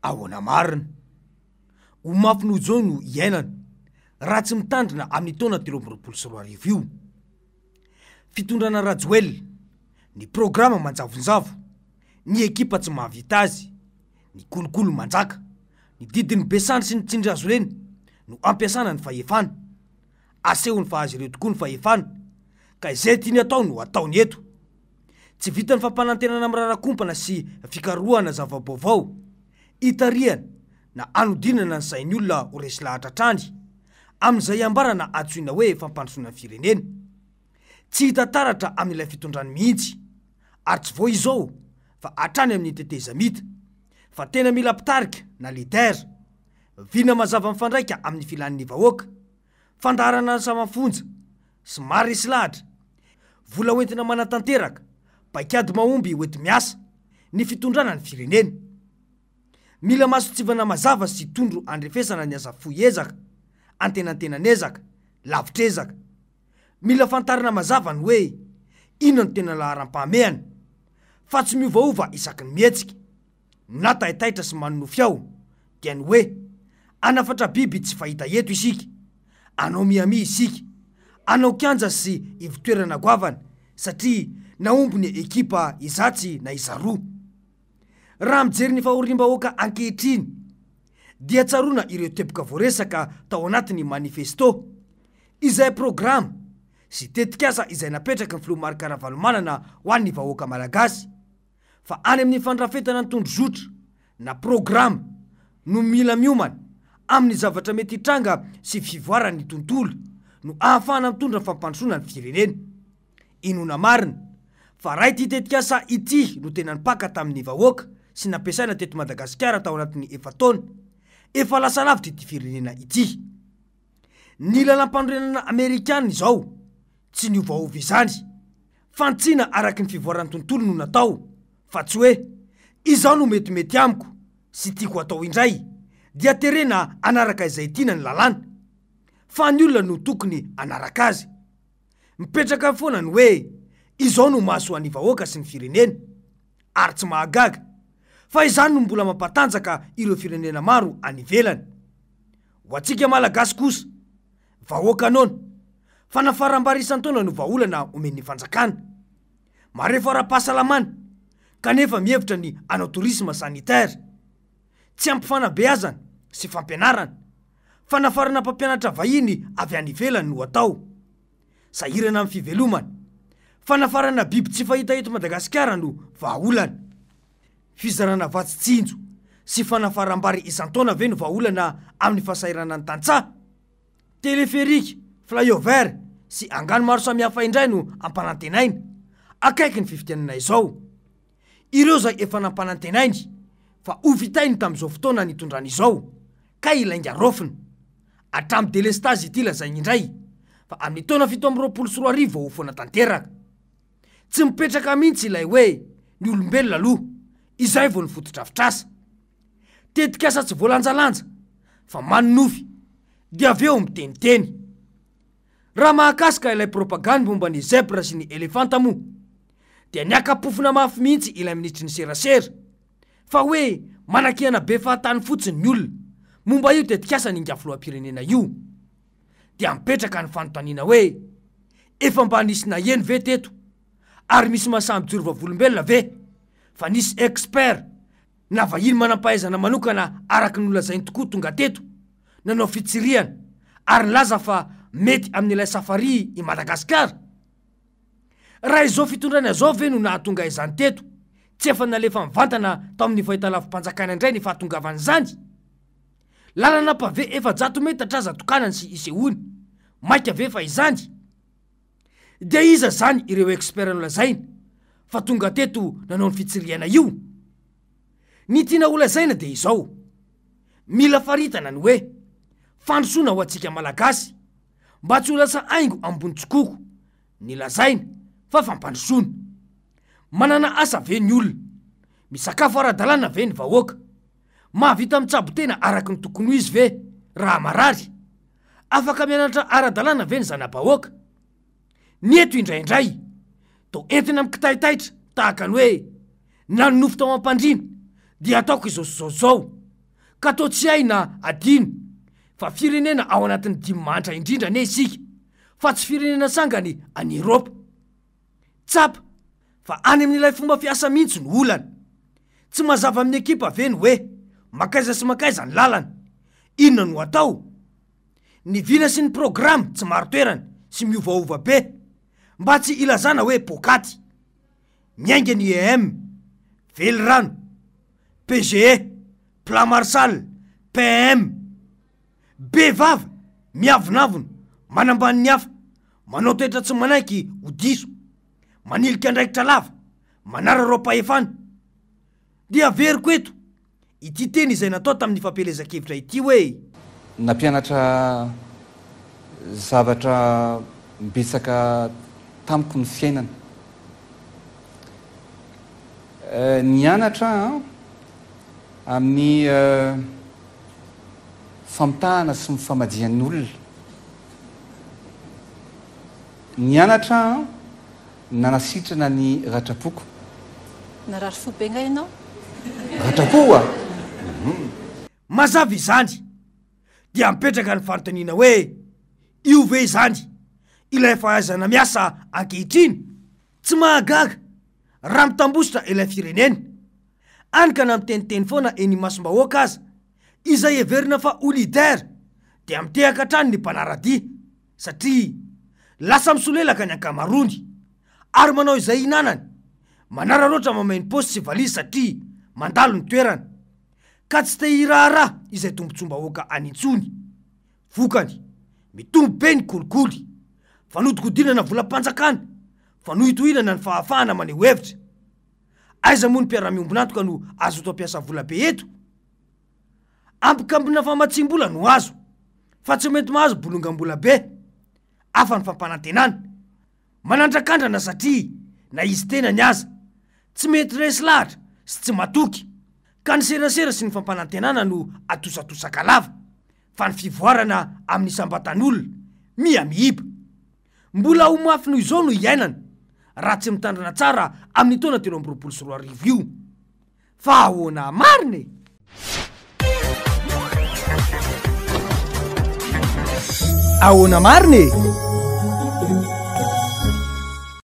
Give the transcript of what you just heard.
Ahoana marina? Ho mafy noho izao no iainana raha tsy mitandrina amin'ny taona 2023 io. Fitondrana Rajoelina, ny programa manjavonjavo, ny ekipa tsy mahavita azy, ny kolikoly manjaka, ny didin'ny be sandry sy ny tsindry hazo lena no ampiasana ny fahefana. Asehony fa azy ireo tokoa ny fahefana, ka izay tiany atao no ataony eto. Tsy vitan'ny fampanantenana mirarakompana sy fikarohana zava-baovao, itarihana na anodinana ny sain'ny olona ho resy lahatra hatrany amin'izay ambarana antsoina hoe fampandrosoana ny firenena. Tsy hita taratra amin'ilay fitondrany mihitsy, ary tsy vao izao fa hatrany amin'ny tetezamita, fa tena mila mpitarika na leader, vina mazava mifandraika amin'ny filan'ny vahoaka, fandaharan'asa mafonja sy maharesy lahatra, vola hoentina manatanteraka, paikady mahomby hoenti-miasa, ny fitondrana ny firenena. Mila mason-tsivana mazava sy tondro andrefesana ny asa fohy ezaka, antenantenan'ezaka, lavitr'ezaka. Mila fantarina mazava ny hoe inona no tena laharam-pahamehana, fa tsy miovaova isaky ny mihetsika. Na taitaitra sy manonofy ao dia ny hoe hanafatra biby tsy fahita eto isika, hanao Miami isika, hanao kianja sy ivon-toerana goavana satria nahomby ny ekipa izatsy na izaroa. Raha mijery ny fahoriam-bahoaka ankehitriny dia tsaroana ireo teboka voaresaka tao anatin'ny manifesto, izay programa sy tetikasa izay napetraky ny filoha Marc Ravalomanana ho an'ny vahoaka malagasy. fa any amin'ny fandrafetana ny tondrozotra na programa no mila miomana amin'ny zavatra mety hitranga sy fivoaran'ny tontolo no ahafahana mitondra fampandrosoana ny firenena. Inoana marina fa raha ity tetikasa ity no tena nipaka tamin'ny vahoaka sy nampiasaina teto Madagasikara tao anatin'ny efa-taona, efa lasa lavitra ity firenena ity. Ny lalàmpanorenana amerikana izao tsy niovaova izany. Fantsina araky ny fivoaran'ny tontolo no natao fa tsy hoe izao no metimety amiko sy tiako atao indray dia terena hanaraka izay tiana ny lalàna fa ny olona no tokony hanaraka azy. Mipetraka foana ny hoe izao no mahasoa ny vahoaka sy ny firenena ary tsy mahagaga fa izany no mbola mampatanjaka ireo firenena maro any ivelany. Ho antsika Malagasy kosa, vahoaka noana, fanafaram-bary isan-taona no vahaolana omen'ny fanjakana. Marefo ara-pahasalamana, kanefa mihevitra ny hanao tourisme sanitaire. Tsy ampy fanabeazana sy fampianarana. Fanafarana mpampianatra vahiny avy any ivelany no atao. Sahirana amin'ny fivelomana. Fanafarana biby tsy fahita eto Madagasikara no vahaolana. Fizarana vatsy tsinjo sy fanafaram-bary isan-taona ve no vahaolana amin'ny fahasahiranan'ny tantsaha? Teleferika, flyover sy angano maro samihafa indray no ampanantenaina, akaiky ny fifidianana izao. Ireo izay efa nampanantenainy fa ho vitainy tamin'izao fotoana nitondrany izao, kay lainga raofina. Hatramin'ny delestazy ity lazainy indray fa amin'ny taona 2027 vao ho foana tanteraka. Tsy mipetraka mihitsy ilay hoe ny olombelona aloha, izay vao ny fotodrafitrasa. Tetikasa tsy voalanjalanja fa manonofy dia avy eo miteniteny. Raha mahakasika ilay propagandy momba ny zebra sy ny elefanta moa dia niaka-pofona mafy mihitsy ilay minisitry ny serasera fa hoe manakihana be fahatany fotsiny ny olona momba io tetikasan'ingahy filoham-pirenena io. Dia mipetraka ny fanontaniana hoe efa mba nisy naheno ve teto ary misy mahasahy mijoro vavolombelona ve fa nisy expert na vahiny manam-pahaizana manokana araka ny nolazainy tokoa tonga teto nanao fitsirihana ary nilaza fa mety amin'ilay safari i Madagasikara? Raha izao fitondrana izao ve no nahatonga izany teto, tsy efa nalefa mivantana tao amin'ny fahitalavi-panjakana indray ny fahatongavan'izany? Lalana pavé 400 metatra aza tokanany sy isehoany, maika ve fa izany? Dia iza zany ireo expert nolazaina fa tonga teto nanao ny fitsirihana io? Ny tiana holazaina dia izao, mila faritana ny hoe fandrosoana ho antsika Malagasy mba tsy ho lasa haingo ambony tsikoko ny lazaina fa fampandrosoana. Manana asa ve ny olona? Misakafo ara-dalàna ve ny vahoaka? Mahavita mitsabo tena araka ny tokony ho izy ve raha marary? Afaka mianatra ara-dalàna ve ny zana-bahoaka? Ny eto indraindray toa entina mikitaitaitra tahaka ny hoe nanonofy tao am-pandriana dia ataoko izao sy izao izao. Ka toa tsy hay na adino fa firenena ao anatin'ny dimy mahantra indrindra anie isika fa tsy firenena sangany any Eropa. Tsapa fa any amin'ilay fomba fiasa mihitsy no olana. Tsy mazava amin'ny ekipa ve ny hoe mankaiza sy mankaiza ny lalana? Inona no atao? Ny vina sy ny programa tsy marin-toerana sy miovaova be, mba tsy ilazana hoe poakaty. Miainga ny IEM, velirano, PGE, Plan Marshall, PM. Be vava, miavonavona, manambany ny hafa, manao toetra tsy manaiky ho diso, manilika andraikitra lava, manararaom-pahefana. Dia averiko eto ity teny izay natao tamin'ny fampielezan-kevitra ity hoe. Nampianatra zavatra betsaka tamiko ny fiainana. Nianatra aho amin'ny famitahana sy ny famadihan'olona. Nianatra aho nanasitrana ny ratram-poko. Narary fo be nga ianao? Ratram-po oa! Mazava izany, dia mipetraka ny fanontaniana hoe, io ve izany ilay fahaizana miasa ankehitriny? Tsy mahagaga raha mitambositra ilay firenena, any ka na miteniteny foana eny imasom-bahoaka aza izay heverina fa ho leader dia mitehaka hatrany ny mpanara-dia satria lasa misolelaka ny ankamaroany ary manao izay ihinanany, manararaotra mameno paosy sy valizy satria mandalo ny toerana ka tsy te hiraharaha izay tombotsoam-bahoaka any intsony. Vokany, mitombo be ny kolikoly, fanodikodinana volam-panjakana, fanohitohinana ny fahafahana maneho hevitra. Aiza moa ny mpiara-miombon'antoka no azoto hampiasa vola be eto? Ambikambina famatsiam-bola no azo, fa tsy mety mahazo bolongam-bola be, hafa ny fampanantenana. Manandrakandrana satria na izy tenany aza tsy mety resy lahatra sy tsy matoky, ka ny serasera sy ny fampanantenana no atosatosaka lava. fa ny fivoarana amin'ny isam-batan'olona miha miiba. Mbola ho mafy noho izao no iainana raha tsy mitandrina tsara amin'ny taona 2023 io. Fa ahoana marina e? Ahoana marina e?